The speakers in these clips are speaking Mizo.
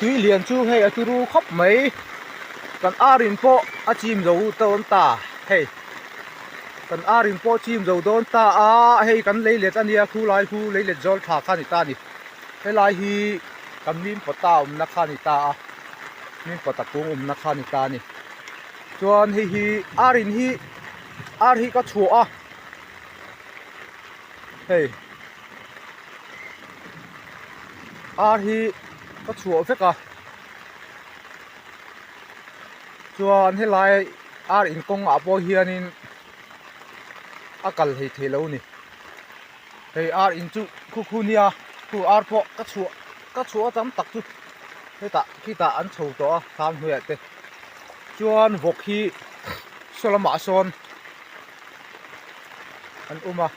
Tui lian chu hei a turu khawp mai kan ar in pawh a chim zo dawn ta hei kan ar in pawh chim zo dawn ta a hei kan lei let a nia khu lai khu lei let zawl tha kha a ni ta a ni helai hi kan mim pawta awmna kha a ni ta a mim pawta kung awmna kha a ni ta a ni chuan hei hi ar in hi ar hi ka chhuah a hei. Ar hi ka chhuah vek a chuan helai ar inkawng ah pawh hianin a kal hlei thei lo a ni hei ar in chu khu khu nia khu ar pawh ka chhuah ka chhuah tam tak chu hetah khitah an chho tawh a thlam hnuaiah te chuan vawk hi saw lamah sawn an awm a.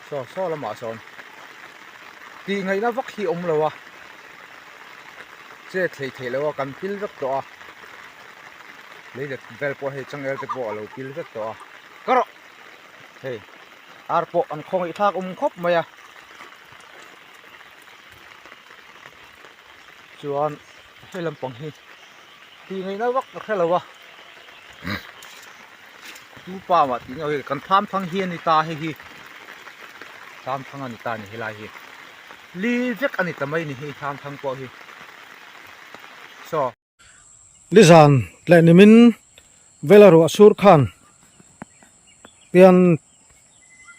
Saw saw lamah sawn tih ngaihna vak hi awm lo a chet thei thei lo a kan pil vek tawh a lei let vel pawh hei changel te pawh a lo pil vek tawh a ka rawh hei ar pawh an khawngaih thlak awm khawp mai a chuan hei lampang hi tih ngaihna vak ka hre lo a tu pa mah tih ngei kan thlam thang hi a ni ta hei hi thlam thang a ni ta a ni helai hi li vek a ni ta mai a ni hei thlam thang pawh hi saw. Nizan leh nimin vela ruah sur khan pian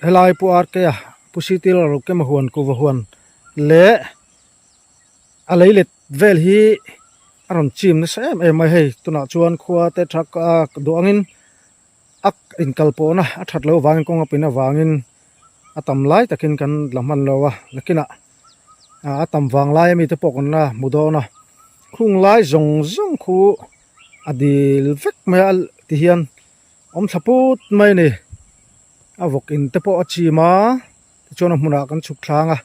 helai pu R K a pu C T lalro kema huan kuva huan leh a lei let vel hi a rawn chim nasa em em mai hei tunah chuan khua te truck a duh angin a inkal pawhna a that loh avangin kawng a pin avangin a tam lai takin kan la hman lo a nakinah a tam vang lai ami te pawh kan la hmu dawn a khung lai zawng zawng khu a dil vek mai a tihian awm thla put mai a ni a vawk in te pawh a chim a. Tichuan a hmunah kan chhuk thlang a,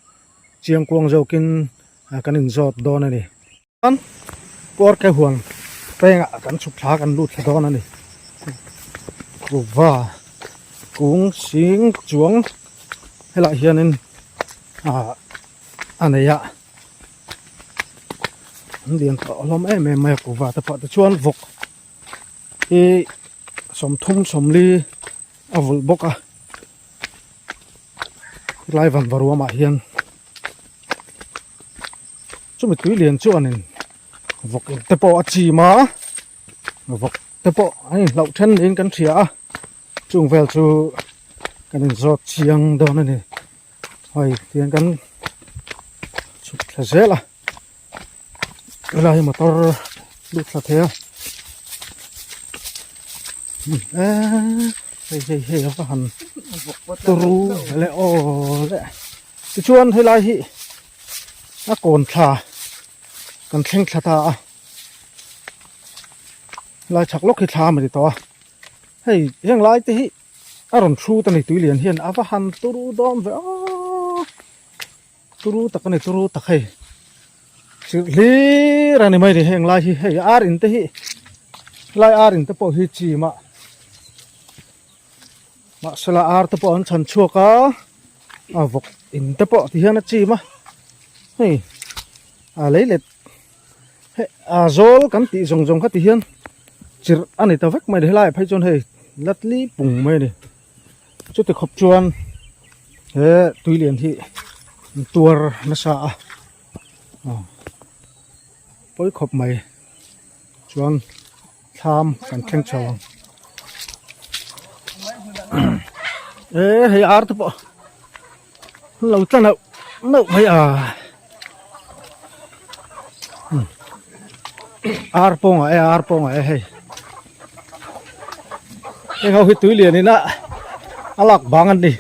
chiangkuang zawkin kan inzawt dawn a ni. Chuan Puarke huan pengah kan chhuk thla kan lut thla dawn a ni. Kuva kung sing chuang helaiah hianin ah a nei a, an lian tawh hlawm em em mai a kuva te pawh. Tichuan vawk hi 30 40 a vulh bawk a. Helai van varuamah hian chumi tui lian chuanin vawk in te pawh a chim a vawk te pawh an inhlauh then niin kan hria a chung vel chu kan inzawt chiang dawn a ni hei tiang kan chhuk thla zel a helai hi motor lut thla thei a hei hei hei a va han turu le aw le tichuan helai hi a kawn thla kan thleng thla ta a helai chhak lawk hi thla a ni tawh a hei heng lai te hi a rawn hrut a ni tui lian hian a va han turu dawn ve aw. Turu tak a ni turu tak hei chirh hlir a ni mai ni heng lai hi hei ar in te hi helai ar in te pawh hi chim a mahsela ar te pawh an chhan chhuak a a vawk in te pawh ti hian a chim a hei a lei let hei a zawl kan tih zawng zawng kha ti hian chirh a ni ta vek mai ni helai ah phei chuan hei la tli pung mai a ni. Chuti khawp chuan he tui lian hi an tuar nasa a aw pawi khawp mai chuan thlam kan thleng chho ang e hei ar te pawh an lo tla neuh neuh mai a ar pawngah e ar pawngah e hei heng ho hi tui lian in a a lak bang an ni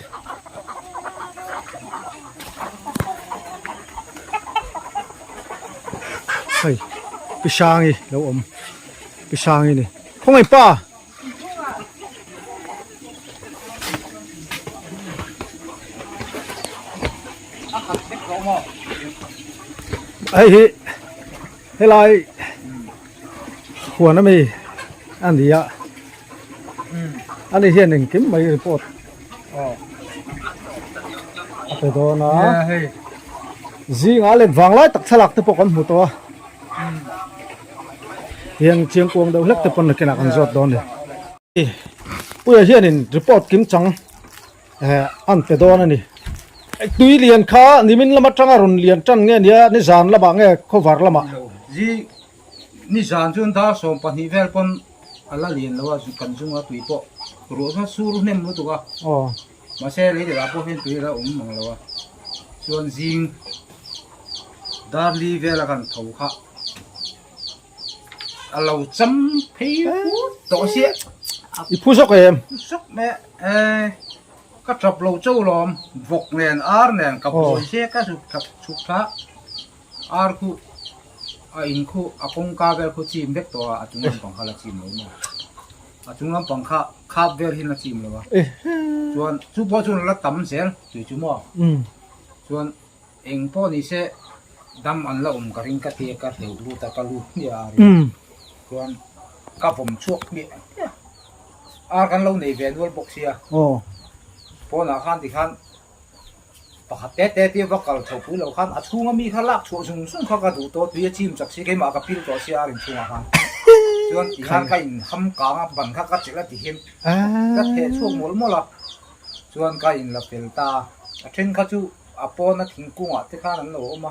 hei pi sangi lo awm pi sangi ni khawngaih pa. Hei hi helai huan ami a ni a ani hian engkim mai report. pe dawn a. Zingah let vanglai tak thlalak te pawh kan hmu tawh a. Hian chiangkuang deuh hlek te pawn nakinah kan zawt dawn a ni. Puia hianin report kim chang eh an pe dawn a ni. Tui lian kha nimin lam atanga rawn lian tan nge nia nizan lamah nge khawvar lamah. Nizan chuan dar 12 vel pawn a la lian lo a kan zunga tui pawh ruah kha sur hnem lutuk a. Mahse lei leh ah pawh hian tui a la awm mang lo a, chuan zing dar li vela kan tho kha a lo cham phei put tawh sia. I phu zawk em? Phu zawk mai e, ka tap lo chauh lawm, vawk nen ar nen ka buai sia ka zuk thap chhuk thla ar khu a in khu a kawngka vel khu chim vek tawh a, a chung lampang kha la chim lo maw. A chung lampang kha khap vel hian a chim lo a, chuan chu pawh chuan a la tam zel tui chu maw? Chuan eng pawh ni se dam an la awm ka ring ka tia ka hleuh lut a ka lut hmiah a ring chuan ka vawm chhuak hmiah hmiah ar kan lo nei ve nual bawk sia pawnah khan tikhan Pakhat te te tia va kal chho pui lo khan a chhunga mi kha lak chhuah zung zung kha ka duh tawh tui a chim chak si keimah ka pil tawh sia a rin chhungah khan chuan ti khan ka in ham kang a ban kha ka chelh a ti hian ka theh chhuak mawlh mawlh a chuan ka in la fel ta a then kha chu a pawna thingkungah te khan an lo awm a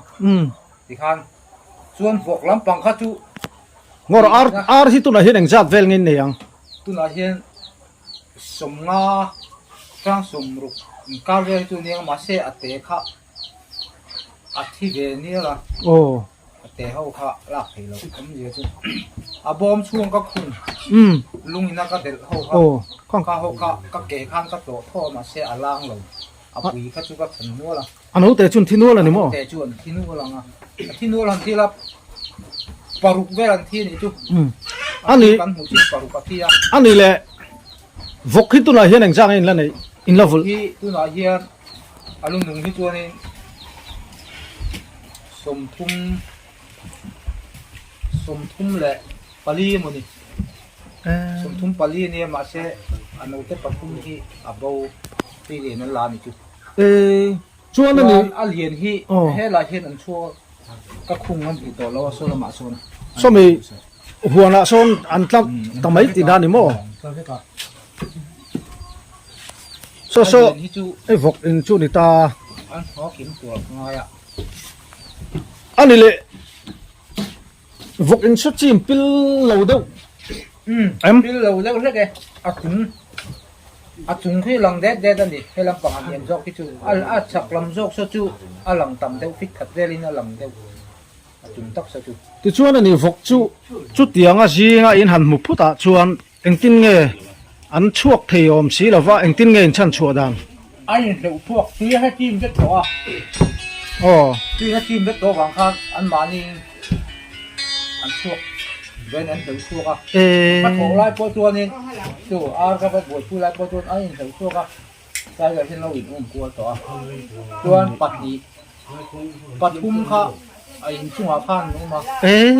ti khan chuan vawk lampang kha chu Ngawr ar ar hi tunah hian engzat vel nge in nei ang? Tunah hian 50 hrang 60 inkar vel hi chu nia mahse a te kha a thi ve nial a aw a te ho kha lak thei loh awmzia chu a bawm chhung ka khung lung ina ka delh ho kha aw kha ho kha ka ke khan ka tlawh thaw a mahse a lang lo a pui kha chu ka chhan nual a a naute chu an thi nual a ni maw? A naute chu an thi nual ang a a thi nual han ti la paruk vel an thi a nih chu a ni kan hmuh chu paruk a thi a a ni le vawk hi tunah hian engzah nge in la neih in la vulh hi tunah hian a lu nung hi chuanin 34 emaw ni 34 a nia mahse a naute pathum hi a bo tui lian an la a ni chu. E chuan a ni. Chuan a lian hi helai hian an chhuak a, ka khung an tih tawh lo a saw lamah sawn. Sawmi huanah sawn an tla ta mai tih na ni maw? Saw saw hei vawk in chu ni ta. An hawk in tur ka ngai a. A ni leh vawk in saw chim pil lo deuh. Em? Pil lo deuh hlek e a chung. A chung khi lang det det a ni, he lampang a hniam zawk hi chu a chak lam zawk saw chu a lang tam deuh fit khat velin a lang deuh a chung tak saw chu. Tichuan a ni vawk chu chutianga zinga in han hmu phut ah chuan engtin nge an chhuak thei awm si lova engtin nge in chhan chhuah dan? A inhleuh chhuak tui a he team vek tawh a. Aw. Tui a team vek tawh vang khan anmahni an chhuak ven an hleuh chhuak a. Ee. Ka thawh lai pawh chuanin chu ar ka va buaipui lai pawh chuan an inhleuh chhuak a. Tlai vel hian lo in um kual tawh a. Chuan pahnih pathum kha a inchungah khan an awm a. Ee.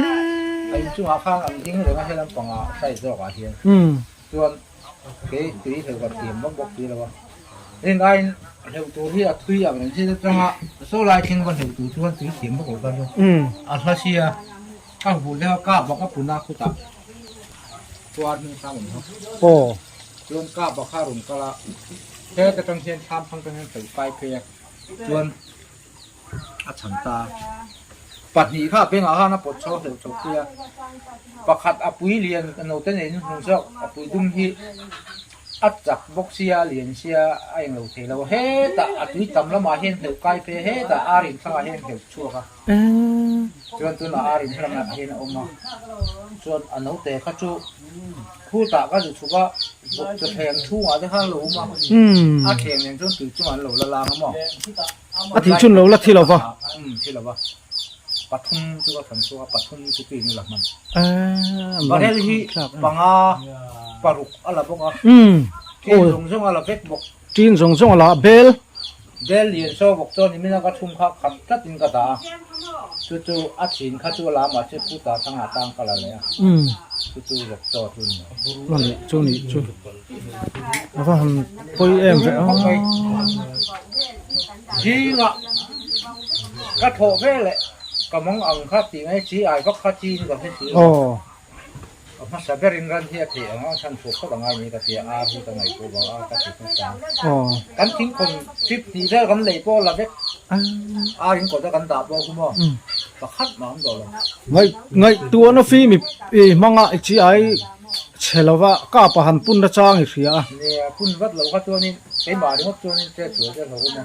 A inchungah khan an ding reng a he lampangah side zawkah hian. Chuan kei tui hleuh kan thiam bawk bawk si lo a, rin aiin hleuh tur hi a thui ang reng si atanga saw lai thleng va hleuh tur chuan tui thiam bawk lo tan chuan a hla sia a hul deuh a kap bawk a pun a khutah chuan hming thlam awm ho aw chuan kap bawk kha a rawn kal a het atang hian thlam thlang atang hian hleuh kai phei a chuan a chhan ta. Pahnih kha a bengah khan a pawt chho hleuh chho pui a, pakhat a pui lian a naute nei hnuhnung zawk a pui dum hi a chak bawk sia a lian sia a englo thei lo hetah a tui tam lamah hian hleuh kai phei a hetah ar in thlangah hian hleuh chhuak a chuan tunah ar in thlangah hian a awm a chuan a naute kha chu Khutah ka zu chhuk a, vawk chaw thleng chhungah te khan lo awm a, a thleng nen chuan tui chungah an lo la lang a maw? A thih chhun lo la thi lo va. Umm thi lo va. Pathum chu ka than chhuak a, pathum chu tui in la hman. Barel hi panga paruk a la bawk a, ṭin zawng zawng a la vek bawk. Ṭin zawng zawng a la a, bel. Bel lian saw bawk chuan nimin a ka thum kha khat tlat in ka dah a, chu chu a chhin kha chu a la mahse puta thangah tang ka la leh a, chu chu vawk chaw chu ni. A nih chu nih chu a va han pawi em ve a. Zingah ka thawh ve leh ka mawng ang kha tih mai chi ai vak kha chi in ka hre si lo. A hmasa berin ran hi a theih ang a, chhan chhuak phawt a ngai mai ka tia, ar hi ka ngaihtuah vang a ka ti hmasa. Kan thingkhawn trip hnih vel kan lei pawh la vek, ar in kawt a kan dah pawh khu maw, pakhat mah an dawh lo. Ngaihtuahna fim i hmanga i chi ai chhe lova kapa han pun na chang i hria a. Nia, pun vat lo kha chuanin keimah ringawt chuanin chet sual te a hlauhawm a,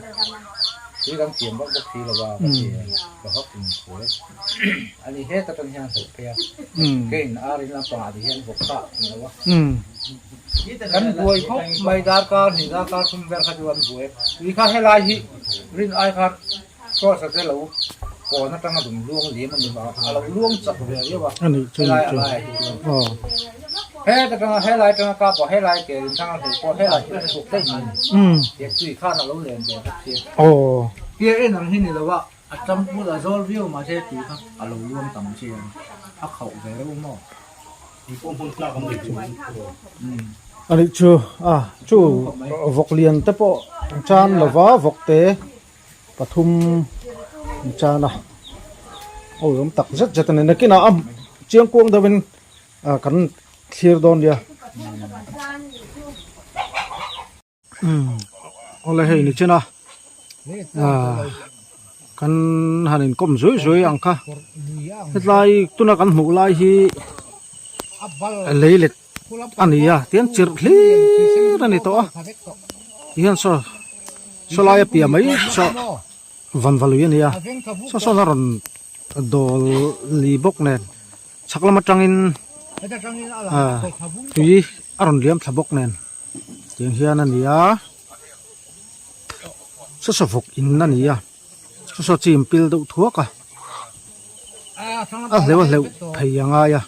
tui kan thiam vak bawk si lo a ka ti a, ka hawk in sual. Ani het atang hian hlauh phei a, keiin ar in lampangah ti hian vawk kha an lo a. Kan buai khawp mai darkar hnih darkar thum vel kha chu an buai. Tui kha helai hi rin ai khan cross a che lo kawn atanga dum luang liam a ni vang a lo luang chak ve riau a helai a laiah hi chuan. Het atanga helai atanga kap a helai ke in thang a hleuh pawh helai hi a chhuk daih mai a ni. Tiang tui khan a lo len ve bawk sia. Tia en ang hi ni lo a. A tam pul a zawl viau mahse tui kha a lo luang tam chi a ni. A khauh ve reuh maw? A nih chu a chu vawk lian te pawh an chan lova vawk te pathum an chan a awi awm tak zet zet a ni nakinah a chiang kuang deuh in kan thlir dawn nia. Awle hei ni chin a kan han inkawm zui zui ang kha hetlai tuna kan hmuh lai hi lei let a ni a tiang chirh hlir a ni tawh a tihian saw saw lai a piah mai saw vanvalui a ni a saw sawn a rawn dawl li bawk nen. Chhak lam atangin tui a rawn liam thla bawk nen tiang hian a ni a saw saw vawk in a ni a saw saw chim pil deuh thuak a a hleuh a hleuh phei a ngai a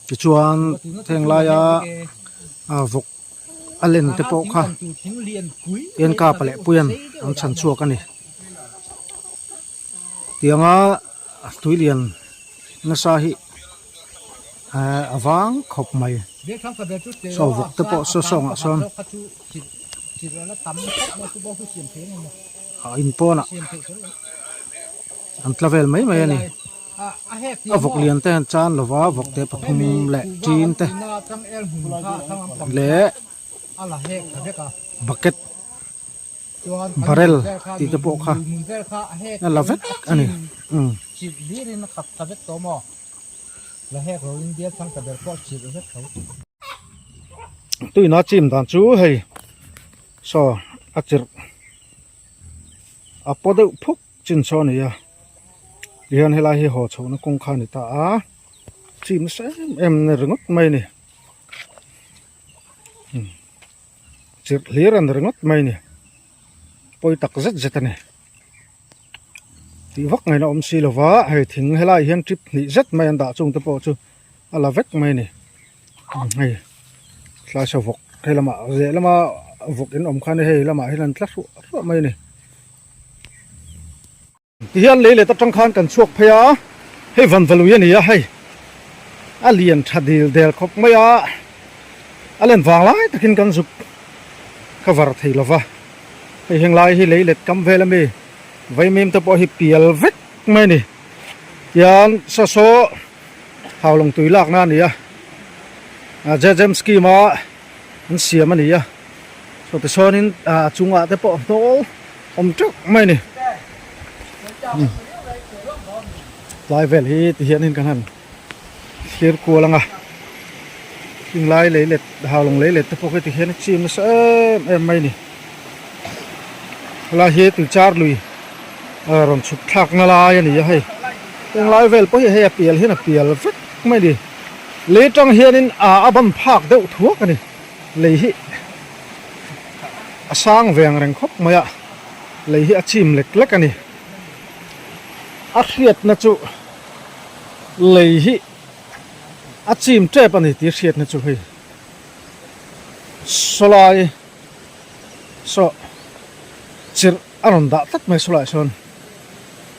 tichuan heng laia vawk a len te pawh kha en kapa leh puian an chhan chhuak a ni tianga tui lian. Nasa hi a vang khawp mai saw vawk te pawh saw sawngah sawn a in pawnah an tla vel mai mai a ni a vawk lian te an chan lova vawk te pathum leh tin te leh bucket. Barrel tih te pawh kha a la vek a ni umm. Tuina chim dan chu hei saw a chirh a paw deuh phuk chin saw a ni a tihian helai hi haw chhohna kawng kha a ni ta a chim nasa em em na ringawt mai a ni. Chirh hlir a ni ringawt mai a ni pawi tak zet zet a ni tih vak ngaihna awm si lova hei thing helai hian trip hnih zet mai an dah chung te pawh chu a la vek mai a ni hei tlai saw vawk hei lamah lehlam a vawk in awm khan hei lamah hian an tla hruah hruah mai a ni. Tihian lei let atang khan kan chhuak phei a, hei vanvalui a ni a hei a lian tha dil del khawp mai a, a len vang lai takin kan zuk cover thei lo va, hei heng lai hi lei let kam vel ami vaimim te pawh hi pial vek mai a ni, tihian saw saw haulawng tui lakna a ni a, J-Jam scheme a an siam a ni a, saw tichuanin a chungah te pawh hnawl. Awm teuh mai a ni tlai vel hi ti hianin kan han thlir kual ang a heng lai lei let haulawng lei let te pawh khi ti hian a chim nasa em em mai a ni helai hi tui char lui rawn chhuk thlak na lai a ni a hei heng lai vel pawh hi hei a pial hian a pial vek mai a ni lei atang hianin a ban phak deuh thuak a ni lei hi. A sang ve ang reng khawp mai a, lei hi a chim lek lek a ni. A hriatna chu lei hi a chim tep a ni tih hriatna chu hei sawlai saw chirh a rawn dah tlat mai sawlaiah sawn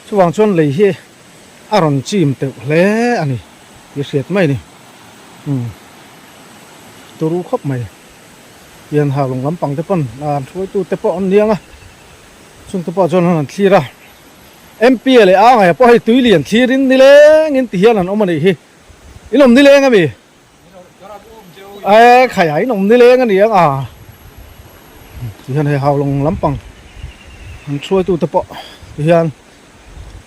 chuvang chuan lei hi a rawn chim teuh hle a ni tih hriat mai a ni umm turu khawp mai. Pian ha lung lampang te pawn an hruaitu te pawh an niang a. Chungte pawh chuan an thlir a, MP leh a ngaia pawh hei tui lian thlirin nilengin ti hian an awm a nih hi. In awm nileng a mi? E khai a in awm nileng a ni ang a. Ti hian hei Haulawng lampang an hruaitute pawh ti hian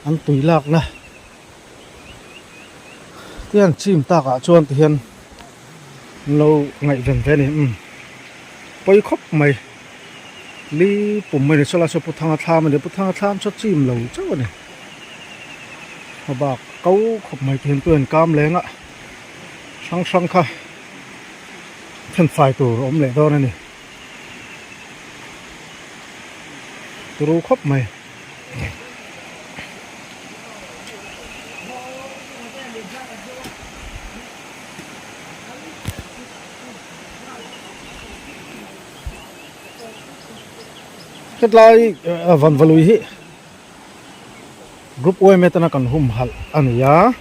an tui lakna te an chim takah chuan ti hian an lo ngaihven ve a ni umm pawi khawp mai li pum mai a ni saw lai saw pu thanga thlam a ni pu thanga thlam saw chim lo chauh a ni a bak ko khawp mai ti hian tui an kam leng a hrang hrang kha thenfai tur a awm leh dawn a ni turu khawp mai. Hetlai Vanvalui hi group yma tana kan humhalh a ni a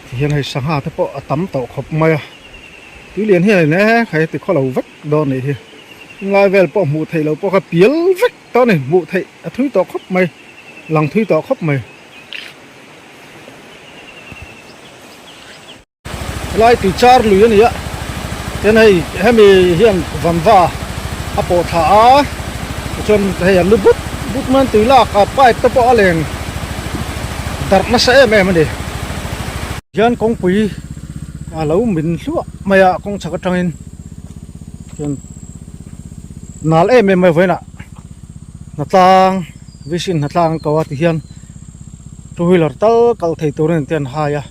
tihian hei sangha te pawh a tam tawh khawp mai a tui lian hian in e khai ti khawlo vek dawn a nih hi tunlai vel pawh hmuh theih loh pawh kha pial vek tawh a ni hmuh theih a thui tawh khawp mai lang thui tawh khawp mai. Helai tui char lui a ni a tin hei hemi hian vanva a pawh thla a tichuan hei an lu but but mai an tui lak a pipe te pawh a leng darh nasa em em a ni. Hian kawngpui a lo min hluah mai a kawng chhak atangin chuan nal em em mai vawiinah hnatlang vision hnatlang an ko a tihian two wheeler tal kal thei turin te an hai a.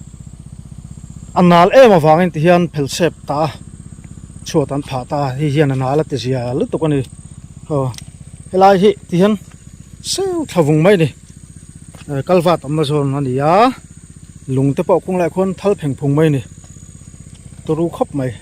A nal em avangin ti hian phel sep ta a chhuat an phah ta a hei hian a nal a ti zia lutuk a ni aw helai hi ti hian seu thla vung mai a ni kalvat awmna zawn a ni a lung te pawh kawng laiah khuan thal pheng phung mai a ni turu khawp mai.